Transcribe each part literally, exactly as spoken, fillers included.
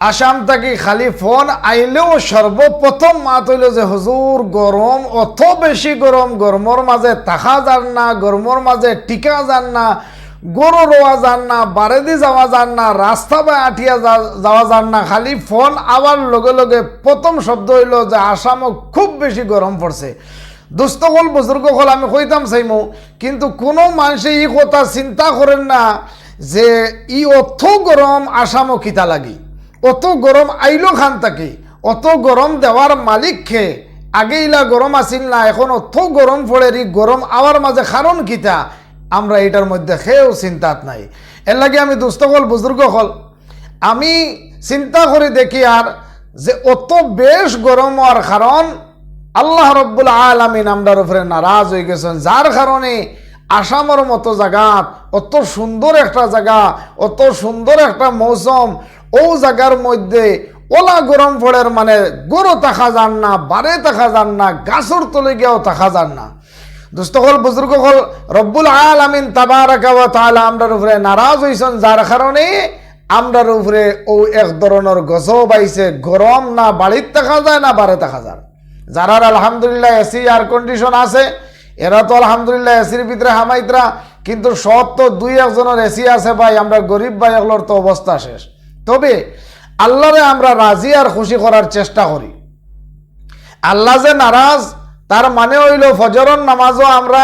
আসাম থাকি খালি ফোন আইলেও সর্বপ্রথম মাত অইলো যে, "হুজুর, গরম, অত বেশি গরম, গরমর মাঝে থাকা যার না, গরমর মাঝে টিকা যার না, গরু রোয়া যার না, বারেদি যাওয়া যার না, রাস্তা বায় আটিয়া যা-, যাওয়া যার না।" খালি ফোন আওয়ার লগে লগে প্রথম শব্দ অইলো যে, "আসামও খুব বেশি গরম পড়ছে।" দোস্ত অকল, বুজুর্গ অকল, আমি কইতাম চাইমু, কিন্তু কুনু মানষে ই কথা চিন্তা করের না যে ই অত গরম আসামও কিতা লাগি, অত গরম আইলো খান থাকি, অত গরম দেওয়ার মালিক কে? আগে ইলা গরম আছিল না, এখন অত গরম পড়ের, ই গরম আওয়ার মাঝে কারণ কিতা? আমরা ইটার মধ্যে কেউ চিন্তাত নাই। এর লাগি আমি দোস্ত অকল, বুজুর্গ অকল, আমি চিন্তা করি দেখিয়ার যে অত বেশ গরম অওয়ার কারণ আল্লাহ রব্বুল আলামিন আমরার উপরে নারাজ অইগেছইন, যার কারণে আসামর মতো জাগাত, অত সুন্দর একটা জাগা, অত সুন্দর একটা মৌসুম, অউ জাগার মধ্যে অলা গরম পড়ের, মানে, ঘরো থাকা যার না, বারে থাকা যার না, গাছর তলে গিয়াও থাকা যার না। দোস্ত অকল, বুজুর্গ অকল, রব্বুল আলামিন তাবারাকা ওয়া তাআলা আমরার উপরে নারাজ অইছইন, যার কারণে আমরার উপরে অউ এক ধরনর গজব আইছে, গরম, না বাড়িত থাকা যায় না বারে থাকা যায়। যারার আলহামদুলিল্লাহ এসি এয়ার কন্ডিশন আছে, এরা তো আলহামদুলিল্লাহ এসির ভিতরে হামাইতরা, কিন্তু সব তো দুই একজনর এসি আছে ভাই, আমরা গরিব ভাই অকলর তো অবস্থা শেষ। তবে আল্লাহরে আমরা রাজি আর খুশি করার চেষ্টা করি। আল্লাহ যে নারাজ, তার মানে অইলো ফজরর নামাজও আমরা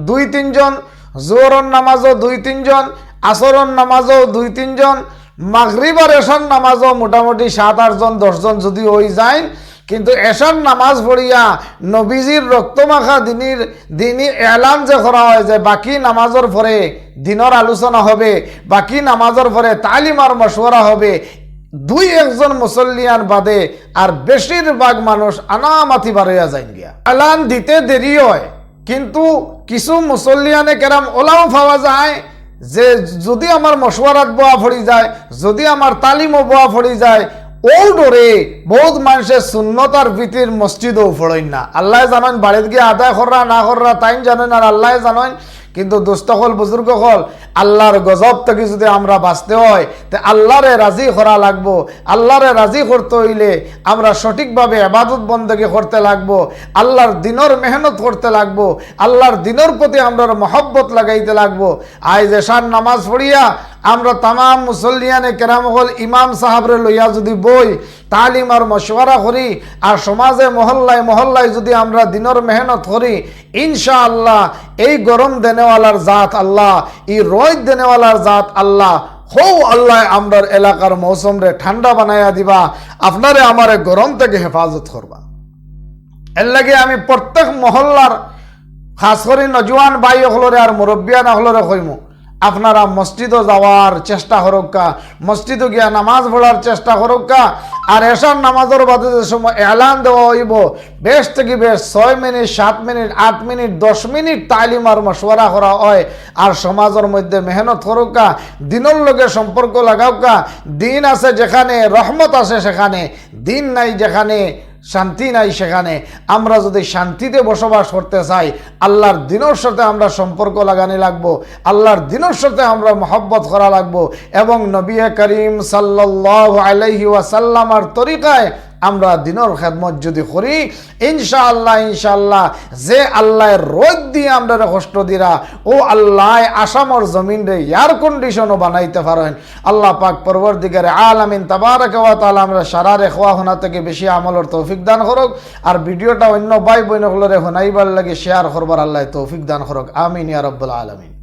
দুই তিনজন, জোহরর নামাজও দুই তিনজন, আসরর নামাজও দুই তিনজন, মাগরিব আর এশার নামাজও মোটামুটি সাত আটজন, দশজন যুদি অই যাইন, কিন্তু এশার নামাজ পড়িয়া নবীজির রক্তমাখা দিনির, দিনি এলান যে করা অয় যে বাকি নামাজর পরে দিনর আলোচনা হবে, বাকি নামাজর পরে তালিম আর মশওয়ারা হবে, দুই একজন মুসল্লিয়ান বাদে আর বেশিরভাগ মানুষ আনামাতি বারইয়া যাইন গিয়া। এলান দিতে দেরি অয়, কিন্তু কিছু মুসল্লিয়ানে কেরাম অলাও পাওয়া যায় যে যুদি আমার মশওয়ারাত বওয়া পড়ি যায়, যুদি আমার তালিমও বওয়া পড়ি যায়, অউ ডরে বউত মানষে সুন্নত আর ভিতির মসজিদও পড়ইন না। আল্লায় জানইন, বাড়িত গিয়া আদায় কররা না কররা তাইন জানইন আর আল্লায় জানইন। কিন্তু দোস্ত অকল, বুজুর্গ অকল, আল্লাহর গজব থাকি যুদি আমরা বাঁচতে অয়, তে আল্লাহরে রাজি করা লাগবো, আল্লাহরে রাজি করতে অইলে আমরা সঠিকভাবে ইবাদত বন্দেগি করতে লাগবো, আল্লাহর দিনর মেহনত করতে লাগবো, আল্লাহর দিনর প্রতি আমরার মহব্বত লাগাইতে লাগবো। আইজ এশার নামাজ পড়িয়া আমরা তামাম মুসল্লিয়ানে কেরাম অকল ইমাম সাহাবরে লইয়া যুদি বই, তালিম আর মশওয়ারা করি, আর সমাজে মহল্লায় মহল্লায় যুদি আমরা দিনর মেহনত করি, ইনশাআল্লাহ এই গরম দেনেওয়ালার জাত আল্লাহ, ই রইদ দেনেওয়ালার জাত আল্লাহ, হউ আল্লায় আমরার এলাকার মৌসুমরে ঠান্ডা বানাইয়া দিবা, আপনারে আমারে গরম থাকি হেফাজত করবা। এর লাগি আমি প্রত্যেক মহল্লার, খাস করি নজওয়ান ভাই অকলরে আর মুরব্বিয়ান অকলরে কইমু, আপনারা মসজিদো যাওয়ার চেষ্টা করউক্কা, মসজিদো গিয়া নামাজ পড়ার চেষ্টা করউক্কা। আর এশার নামাজর বাদে যে সময় এলান দেওয়া অইবো, বেশ থাকি বেশ ছয় মিনিট, সাত মিনিট, আট মিনিট, দশ মিনিট তালিম আর মশওয়ারা করা অয়, আর সমাজর মধ্যে মেহনত করউক্কা, দিনর লগে সম্পর্ক লাগাউক্কা। দিন আছে যেখানে, রহমত আছে সেখানে, দিন নাই যেখানে, শান্তি নাই সেখানে। আমরা যুদি শান্তিতে বসবাস করতে চাই, আল্লাহর দিনর সাথে আমরা সম্পর্ক লাগানি লাগবো, আল্লাহর দিনর সাথে আমরা মহব্বত করা লাগবো, এবং নবী করিম সাল্লাল্লাহু আলাইহি ওয়াসাল্লামর তরিকায় আমরা দিনর খেদমত যুদি করি, ইনশাআল্লাহ, ইনশাআল্লাহ, যে আল্লায় রইদ দি আমরারে কষ্ট দিরা, অউ আল্লায় আসামর জমিনরে এয়ার কন্ডিশনও বানাইতে পারইন। আল্লাহ পাক পরওয়ারদিগারে আলামিন তাবারাকা ওয়া তাআলা আমরার সারারে কওয়া হুনা থাকি বেশি আমলর তৌফিক দান করউক। আর ভিডিওটা অইন্য ভাই বইন অকলরে হুনাইবার লাগি শেয়ার করবার আল্লায় তৌফিক দান করউক। আমিন ইয়া রাব্বাল আলামিন।